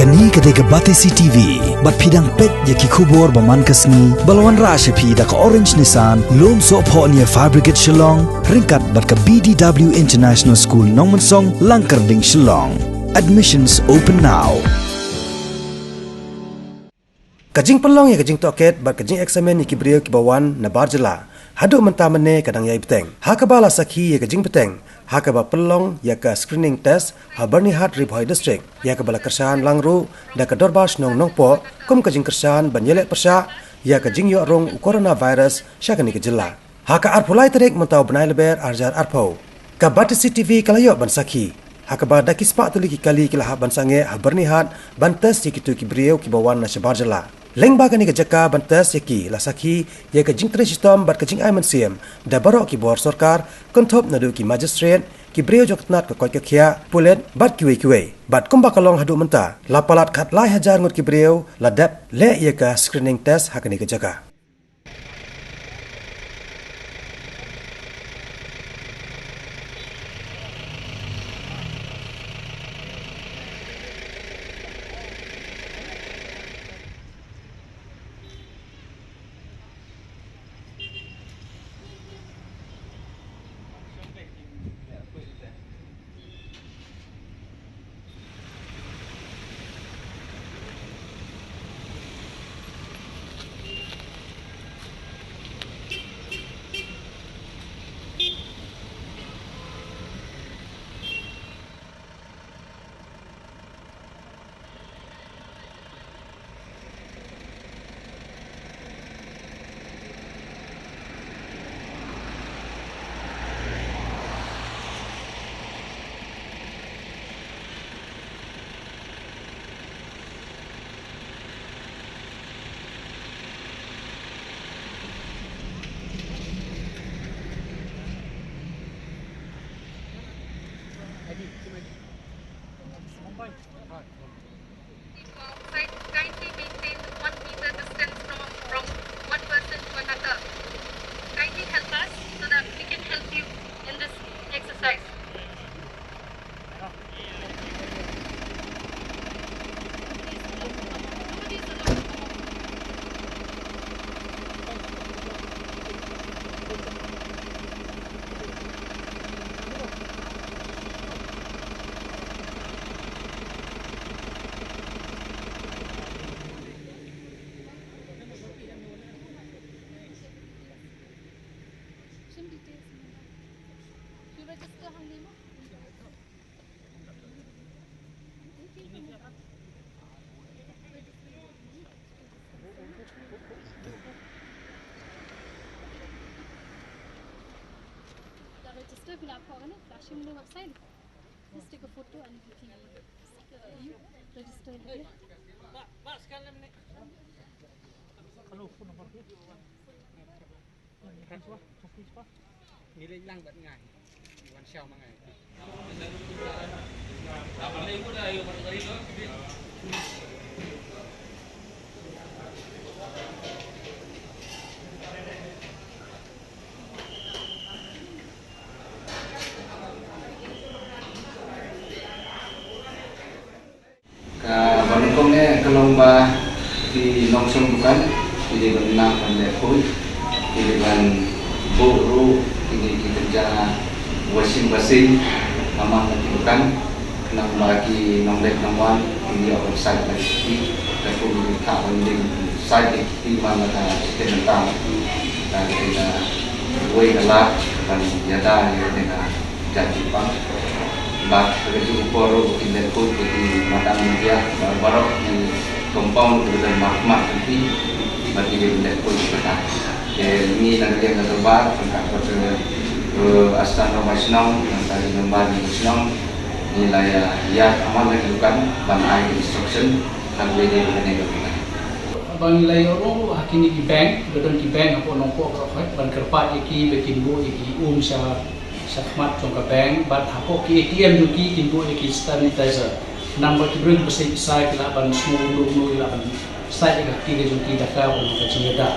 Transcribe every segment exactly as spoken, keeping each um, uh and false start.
Kane ka dei ka Batesi T V, bad phi dang peit ïa ki khubor ba man ka sngi, ba la wanrah sha phi da ka Orange Nissan, Lumsohphoh near Fire Brigade Shillong, ryngkat bad ka B D W International School Nongmensong, Langkyrding, Shillong. Admissions open now. Ka jingpynlong ïa ka jingtohkit bad ka jingeksamin ïa ki briew kiba wan nabar jylla haduh mynta mynne ka dang ïai bteng, ha kaba la sakhi ïa ka jingbteng ha kaba pynlong ïa ka screening test ha Byrnihat, Ri Bhoi District, ïa kaba la kyrshan lang ruh da ka Dorbar Shnong Nongpoh kum ka jingkyrshan ban ïaleh pyrshah ïa ka jingïoh rung u coronavirus sha kane ka jylla. Ha ka arphew lai tarik mynta u bnai Lber ar hajar arphew, ka Batesi T V ka la ïoh ban sakhi ha kaba da ki spah tylli ki kali ki la hap ban sangeh ha Byrnihat ban test ïa kito ki briew kiba wan na shabar jylla. Lyngba kane ka jaka ban test ïa ki, la sakhi ïa ka jingtrei shitom bad ka jingai mynsiem da baroh ki bor sorkar, kynthup naduh ki magistrate, ki briew jong ka tnat ka koit ka khiah, pulit bad kiwei kiwei. Bad kumba ka long haduh mynta, la palat khatlai hajar ngut ki briew la dep leh ïa ka screening test ha kane ka jaka. Outside, kindly maintain one meter distance from, from one person to another. Kindly help us so that we can help you in this exercise. Shim details mynta. Shu register hangne mo. Da register phi la pho kane, flashing the website. Just take a photo and we can, uh, you register here. Hello, phone number, please. Ngi leit lang bad ngai. Wan shaw ma ngai. Kaba nyngkong eh ka long ba ki nongshong dukan ki dei ban nang ban leh khuid, ki dei ban buh ruh kine ki kynja washing basin namar ki dukan, khnang ba ki nongleit nongwan kin ïoh ban sait ïa ki kti, da kum ki thah ban ïa ki sait ïa ki kti man la ka shisien mynta. Ka dei kawei ka lad ban ïada ïa kane ka jait jingpang. Bad ha kajuh ka por ruh ba kin leh khuid ïa ki madan media ba baroh ki compound ruh ki don markhmat jong ki ba ki dei ban leh khuid ïa kata. Te ngi na ka liang ka dorbar, ryngkat bad, eh, Assistant Dorbar Shnong, nangta ki member jong ka shnong, ngi la ïa ïaid haman la ki dukan ban ai ka instruction ha kaba ïadei bad kane ka bynta. Ba ngi la ïoh ruh ha kine ki bank, ba don ki bank hapoh Nongpoh baroh khoit, ban kyrpad ïa ki ba kin buh ïa ki um sha shakhmat jong ka bank, bad hapoh ki A T M jong ki kin buh ïa ki sanitizer. Namar ki briew kiba sait pisa ki lah ban sngew kumno kumno ki lah ban sait ïa ka kti ka jong ki da kaba long ka jingïada.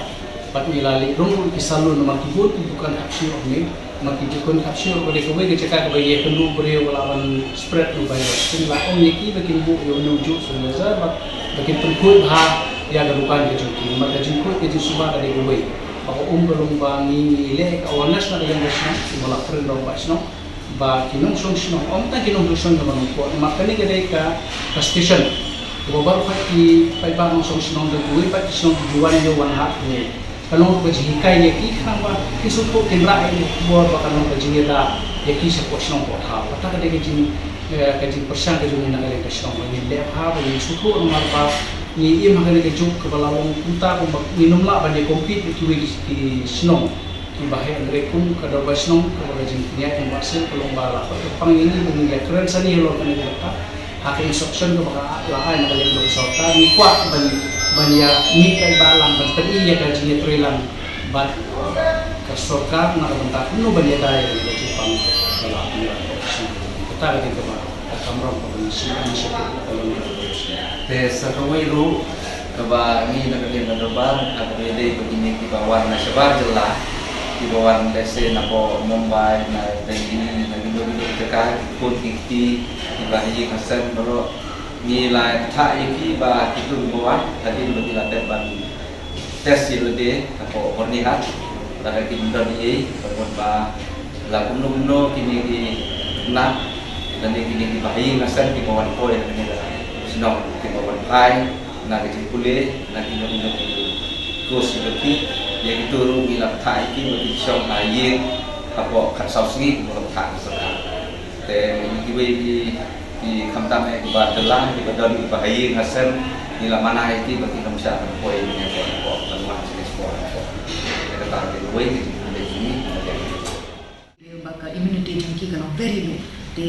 Bad ngi la leit rung ruh ïa ki salon namar ki bun ki dukan hap siew hangne. Ma ki jukun khapshu ba dei kawei ka jaka kaba ïa kynduh briew ba la ban spread u virus. Kin la ong ïa ki ba kin buh ïa u new juh sanitizer ba ba kin pynkhuid bha ïa ka dukan ka jong ki. Ma ka jingkhuid ka jingsuba ka dei kawei. Ba ka um ka long ba ngi ngi leh ka awareness na ka liang ka shnong, ba la kren da u paid shnong. Ba ki nongshong shnong, ym tang ki nongshong shnong ba nongpop. Ma kane ka dei ka ka station. Ba baroh ki paidbah nongshong shnong da kiwei pat ki shnong ki ju wan ïa wan ha ne. Ka long ka jinghikai ïa ki khnang ba ki sngewthuh kin rah ïa ki khubor ba ka long ka jingïada ïa ki shapoh shnong poh thaw. Kata ka dei ka jing, eh, ka jingpyrshang ka jong ngi na ka liang ka shnong ba ngin leh bha ba ngin sngewthuh namar ba ngi im ha kane ka juk kaba la long kumta kumba ngin ym lah ban ïa compete ïa kiwei ki shnong. Kiba heh hynrei kum ka dorbar shnong kaba ka jingpynïaid jong Bah Sel ka long ba la khot kyrpang ïa ngi ba ngin ïa kren sani halor kane ka bynta. Ha ka instruction kaba ka la ai na ka liang jong ka sorkar ngi kwah ban ban ïa mih paidbah lang ban pyni ïa ka jingïatreilang bad ka sorkar na ka bynta kumno ban ïada ïa ka jingpang ka la pynïaid jong ka shnong. Kata ka dei kaba ka kamram kaba ngi sngewsih ban ïa. Te sa kawei ruh kaba ngi na ka liang ka dorbar, ha kaba ïadei bad kine kiba wan na shabar jylla, kiba wan lehse na ka Mumbai, na Delhi, na kino kino ki jaka, ki khun ki kti, kiba ha ïing ha sem baroh, ngi la ïathuh ïa ki ba kito kiba wan, hadien ba ki la dep ban test ïa lade hapoh Byrnihat, lada kim don ei ei, ka mut ba la kumno kumno kine ki khynnah lane kine kiba ha ïing ha sem kiba wan poi na kane ka shnong kiba wan phai na ka jingpule na kine kine ki course kiba ki, ïa kito ruh ngi la bthah ïa ki ba ki shong ha ïing hapoh khatsaw sngi kumba la bthah ka sorkar. Te ngi kiwei ki Ki khamtam eh kiba dei lang kiba don kiba ha ïing ha sem, ngi la mana ïa ki ba kin ym shah ban poi ïa kane ka por, ban wan sha kane ka por. Ïa kata ka dei kawei ka jingkhublei jong ngi. Ba ka immunity jong ki ka long very low. Te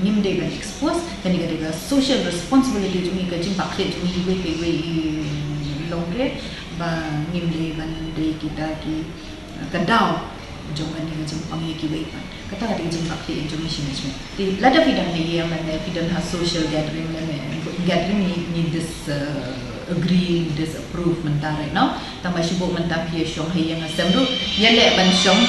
ngim dei ban expose, kane ka dei ka social responsibility jong ngi, ka jingpakkhlieh jong ngi iwei pa iwei i longkmie, ba ngim dei ban dei kita ki, ka daw jong kane ka jingpang ïa kiwei pat. Kata ka dei ka jingpakkhlieh jong ngi shi ngi shi. Te lada phi don ha ïing lane phi don ha social gathering lane gathering, ngi, ngi dis, uh, agree, ngi disapprove mynta, right now. Tang ba shu buh mynta phi ïa shong ha ïing ha sem ruh, ïa leh ban shong.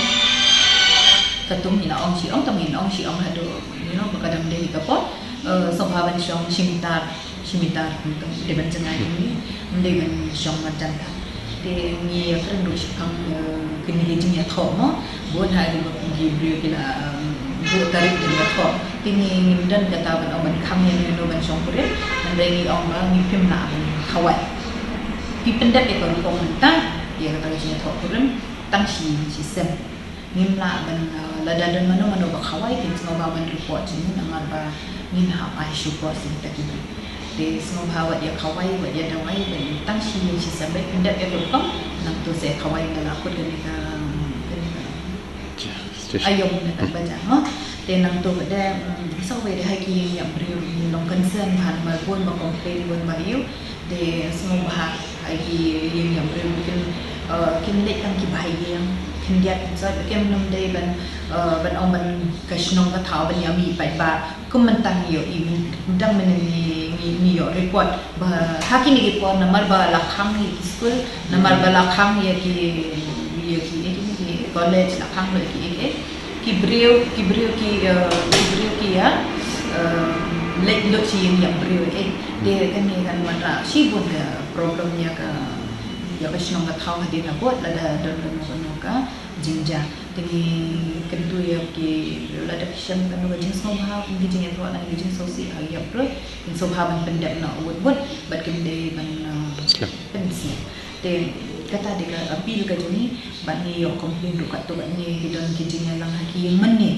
Katkum ngi la ong shi ong, tang ngi ong shi ong haduh, you know, ba ka dang dei ka por, uh, sngewbha ban shong shi mitar. Shi mitar, ym dei ban jngai kumne, ym dei ban shong marjan. Te ngi ïakren ruh shaphang, eh, kine ki jingïathoh mo, bun ha ki briew ki la, eh, buh tarik jingïathoh. Te ngi ngim don kata ban ong ban khang ïa ngi no ban shong kurim, hynrei ngi ong ba ngi phim lah ban khawai. Phi pyndep ïa ka rukom mynta ïa kata ka jingïathoh kurim tang shi, shi sem. Ngim lah ban, uh, lada don mano mano ba khawai kin sngewbha ban report jong ngi namar ba ngin hap ai shukor sha kita ki briew. Te sngewbha wat ïa khawai, wat ïa dawai, wat ïa tang shi ïing shi sem bad pyndep ïa ka rukom, nangto sa khawai ynda la kut kane ka, kane ka aïom na ka baja mo. Te nangto ka dei, mm, sa kawei dei ha ki ïing ïap briew ruh long concern bha namar bun ba complain bun ba ïoh. Te sngewbha ha ki ïing ïap briew kin, eh, kin leit tang kiba ha ïing, khyndiat khynsoit, kim nym dei ban, eh, ban ong ban ka shnong ka thaw ban ïa mih paidbah. Kum mynta ngi ïohi, mynta mynne ngi, ngi, ngi ïoh report ba ha kine ki por namar ba la khang ïa ki skul, namar ba la khang ïa ki, ïa ki, ïa ki, ïa ki college, la khang ïa ki, ïa ki, ki briew, ki briew ki, eh, ki briew ki ïa, eh, leit lut sha ïing ïap briew, eh. Te kane kan wanrah shibun ka problem ïa ka, ïa ka shnong ka thaw hadien habud lada don kano kano ka jingjia. Te ngi kyntu ïa ki briew lada ki shem kano ka jingsngewbha kum ki jingïathoh lane ki jingsngewsih ha ïap briew, kin sngewbha ban pyndep noh wut wut bad kim dei ban, eh, pynsngew. Te kata dei ka appeal ka jong ngi, bad ngi ïoh complain ruh katto katne ki don ki jingïalang ha ki ïing mynne.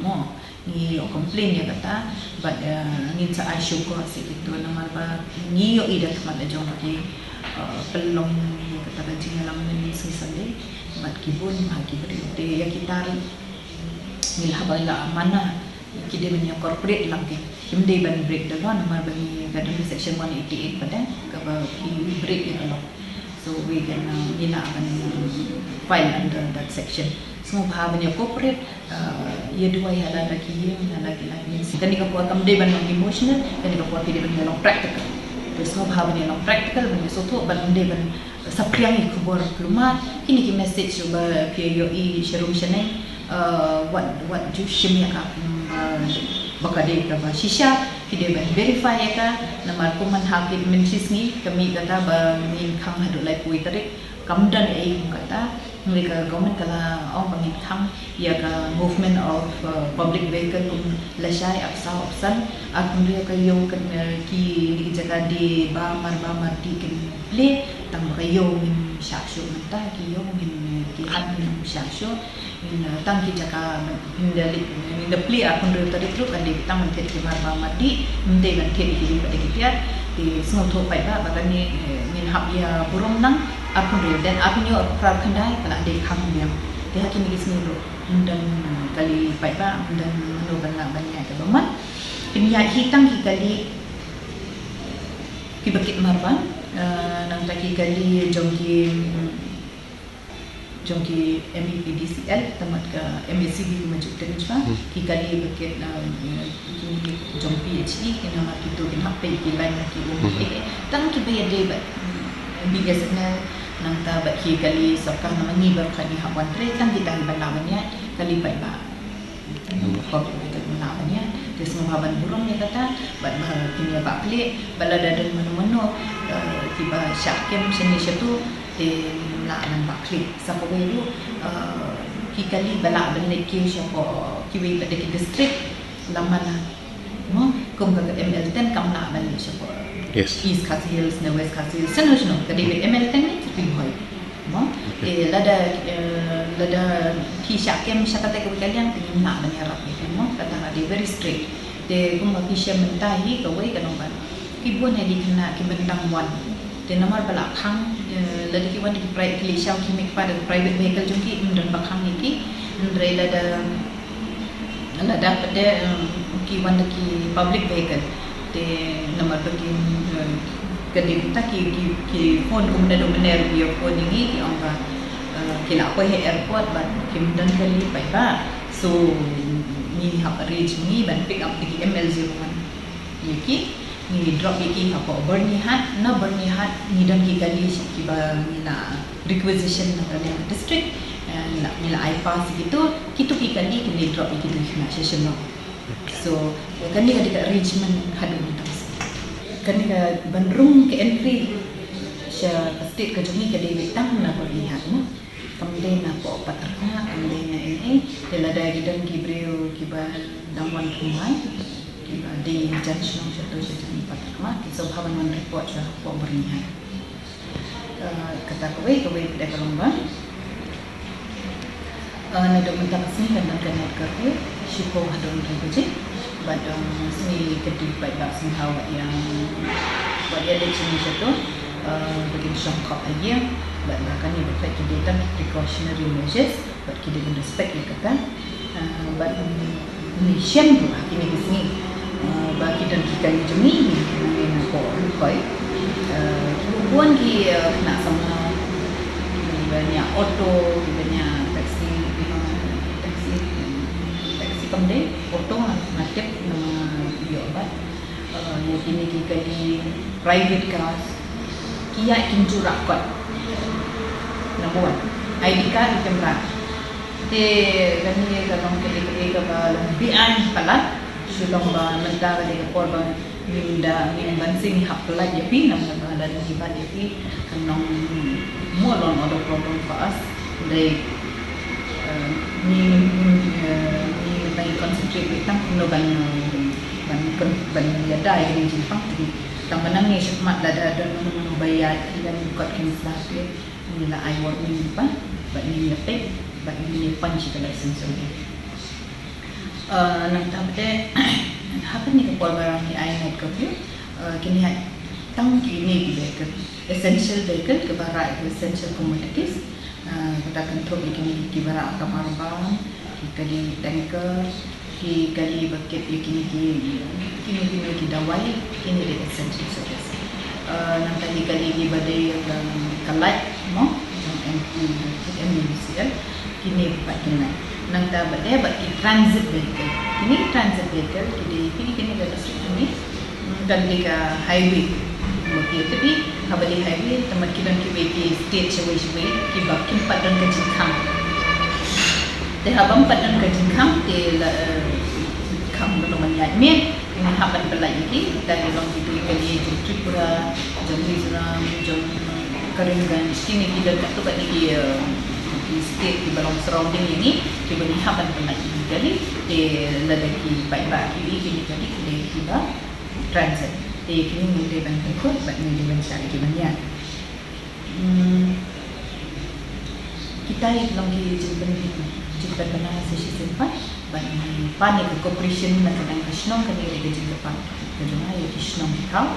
Mo, ngi ïoh complain ïa kata, bad, eh, ngin sa ai shukor sha kito namar ba ngi ïohi da khmat la jong ba ki, eh, pynlong ïa kata ka jingïalang mynne sngi Sunday, bad ki bun ha ki briew. Te ïa kita ruh ngi lah ba la mana. Ki dei ban ïa corporate lang ki. Kim dei ban break the law namar ba ngi ka don section one eighty-eight pat kaba ki break ïa ka law. So we can, uh, ngi lah ban file under that section. Sngewbha ban ïa corporate, uh, ïa duwai ha la da ki ïing, ha la ki la ki ïing. Kane ka por kam dei ban long emotional, kane ka por ki dei ban ïa long practical. Te sngewbha ban ïa long practical, ban ïa sngewthuh, ban ym dei ban saphriang ïa ki khubor kulmar, kine ki message ba phi ïohi sharum shaneng. Uh, wat, wat ju shim ïa ka, mm, uh, ba ka dei kaba shisha, ki dei ban verify ïa ka, namar kumne ha ki mynta shi sngi ka mih kata ba ngin khang haduh laiphew tarik, kam don ei kum kata, hynrei ka government ka la ong ba ngin khang ïa ka movement of, uh, public vehicle kum lashai, arphew saw, arphew san, ar hynriew ka ïew kan, uh, kine ki jaka Deba, Marba, Mardi kin plie, tang ba ka ïew ngin shah shuh mynta, ki ïew ngin, uh, ki hat ngin shah shuh. Ngin, uh, tang ki jaka ngin da leit, ngin da plie arphew hynriew tarik ruh kan dei tang ban thied ki Marba Mardi, ym dei ban thied ki ring bad ki tiar. Te sngewthuh paidbah ba kane, eh, ngin hap ïa burom nang arphew hynriew, then arphew hynñiew, arphew phra, arphew khyndai ka la dei khang biang. Te ha kine ki sngi ruh ym don, eh, kali paidbah, ym don mano ban lah ban ïaid kaba mat. Pynïaid hi tang ki kali kiba kit Marba, eh, nangta ki kali jong ki, mm, jong ki M E P D C L, tangba ka M A C D kumjuh te mynta, hmm, ki kali ba kit, um, ki jong P H E, ki namar kito kin hap peit ki line ki um, hmm, eh, eh, tang kiba ïadei bad, mm, B S N L, nangta bad ki kali sorkar namar ngi ba khani hap wan trei, tang kita kiba lah ban ïaid, kali paidbah. Kop kita kiba lah ban ïaid, te sngewbha ban burom ïa kata, bad ba kin ïa bah khlieh, bad lada don mano mano, eh, kiba shah kem shane shato, te ngim lah ban bah khlieh. Sa kawei ruh, eh, ki kali ba lah ban leit kiew shapoh kiwei pat de ki district, lam mana. Mo, kum ka M L ten kam lah ban leit shapoh, yes, East Khasi Hills ne West Khasi Hills, shano shano, ka dei beit M L ten ne, ki pynhoi. Mo, okay, eh, lada, eh, lada ki shah kem sha kata kawei ka liang, te ngim lah ban ïarap ïa ki, mo, kata ka dei very strict. Te kumba ki shem mynta hi kawei ka long ba ki bun hi ki khynnah kiba dang wan. Te namar ba la khang, eh, lada ki wan da ki pri-, ki leit sha ki mih pat da private vehicle jong ki, ym don ba khang ïa ki. Hynrei lada, lada pat de, eh, ki wan da ki public vehicle. Te namar ba ki, eh, ka dei mynta ki, ki, ki phone kumne da mynne ruh ki ïa phone ïa ngi ki ong ba, eh, ki la poi ha airport bad kim don kali paidbah. So ngi hap arrange ngi ban pick up da ki M L zero one ïa ki, ngi drop ïa ki hapoh Byrnihat, na Byrnihat ngi don ki kali kiba ngi la requisition na ka liang district, eh, ngi la, ngi la ai pass ïa kito, kito ki kali kin ïa drop ïa kito ki khynnah sha Shillong. Okay. So kane ka dei ka arrangement haduh mynta. Kane ka ban rung ka entry sha ka state ka jong ngi ka dei beit tang na Byrnihat, mo. Kam dei na poh Paterkhmah, kam dei na N A, te lada ki don ki briew kiba dang wan thymmai, kiba dei jan shnong shato sha jong Paterkhmah, ki sngewbha ban wan report sha poh Byrnihat. Eh, kata kawei, kawei pat de ka long ba, eh, naduh mynta ka sngi kan don ka night curfew, shiphew haduh hynriew baje. Bad, um, sngi ka dei paidbah sngewbha wat ïa, wat ïa leit shane shato, uh, ba kin shong khop ha ïing, bad ba kane baroh ki dei tang ki precautionary measures, bad ki dei ban respect ïa kata. Uh, bad, um, ngi shem ruh ha kine ki sngi, uh, ba ki don ki kali jong ngi, ngi, ngi na poh Lukhoi. Uh, ki bun ki, uh, khynnah samla, kiba ñiah auto, kiba ñiah taxi, kiba taxi, taxi kam dei. Auto nga, nga tip namar nga ïoh bad, eh, ïa kine ki kali private cars ki ïaid kim ju rah kot. Number one, I D card kim rah. Te kane ka long kaei kaei kaba long beaiñ palat. Shu long ba mynta ka dei ka por ba ngim da, ngim ban sngewhap palat ïa phi, namar ba lada ngi bat ïa phi kan long more law and order problem for us. Dei, eh, ngi, ngi, eh, ngi mynta ngi concentrate beit tang kumno ban, eh, ban kon-, ban ïada ïa kane ka jingpang. Tang ba nang ngi shakmat lada don mano mano ba ïaid, ïaid kot ki msla te, ngi la ai warning pat, bad ngi ïa peit, bad ngi ïa punch ïa ka license jong ngi. Eh, nangta pat de, ha kane ka por ba ngi ai night curfew, eh, kine hi tang kine ki vehicle, essential vehicle, kiba rah ïa ki essential commodities, eh, kata kynthup ïa kine kiba rah ka Marba, ki kali tanker, ki kali ba kit ïa kine ki, kine, kine ki dawai, kine dei essential service. Eh, nangta ki kali kiba dei ïa ka, ka light, mo, jong M P, M E V C L, kine pat kin lait. Nangta bad de bad ki transit vehicle. Kine ki transit vehicle ki dei phi kine ka district kine. Hmm, ka dei ka highway. Mo ki tip hi, haba dei highway, tangba ki don kiwei ki state shawei shawei kiba kim pat don ka jingkhang. Te haba ym pat don ka jingkhang te la, eh, khang ba long ban ïaid miet, ngi hap ban pynlait ïa ki, kita ki long ki, ki kali jong Tripura, jong Mizoram, jong Karimganj, kine ki don katto katne ki, eh, ki state kiba long surrounding ïa ngi, kiba ngi hap ban pynlait ïa ki kali, te lada ki paidbah ki ïohi ïa kine ki kali, ki dei kiba transit. Te kine ngi dei ban pynkut bad ngi dei ban shah ïa ki ban ïaid. Hmm. Kita ki long ki jingpyn, jingpynbna sa shisien pat bad ngi pan ïa ka cooperation na ka liang ka shnong. Kane ka dei ka jingkyrpad ka jong nga ïa ki shnong ki thaw.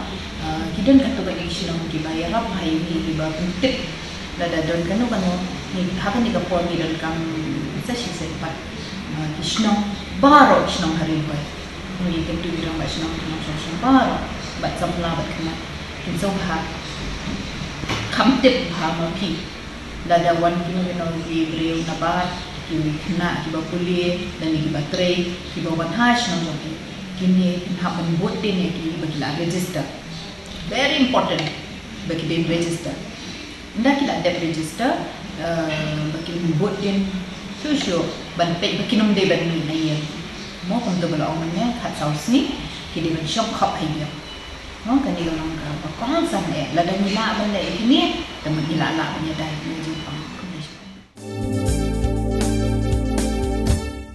Ah, ki don katto katne ki shnong kiba ïarap ha ïa ngi, kiba pyntip lada don kano kano. Ngi ha kane ka por ngi donkam sa shisien pat, ah, ki shnong baroh, ki shnong ha Ri Bhoi. Ngi kyntu ki rangbah shnong, ki nongshong shnong baroh, bad samla bad khynnah, kin sngewbha kham tip bha ma phi. Lada wan kino kino ki briew na bar, ki khynnah kiba pule lane kiba trei, kiba wan ha shnong jong phi, kine phin hap ban bud dien ïa ki ba ki la register. Very important ba ki dei register. Ynda ki la dep register, eh, ba kin bud dien shuh shuh ban peit ba kin ym dei ban mih na ïing. Mo, kumta ba la ong mynne, khatsaw sngi ki dei ban shong khop ha ïing. Mo, kane ka long kaba kongsan eh. Lada ngi lah ban leh ïa kine, te mut ngi lah lah ban ïada ïa kine.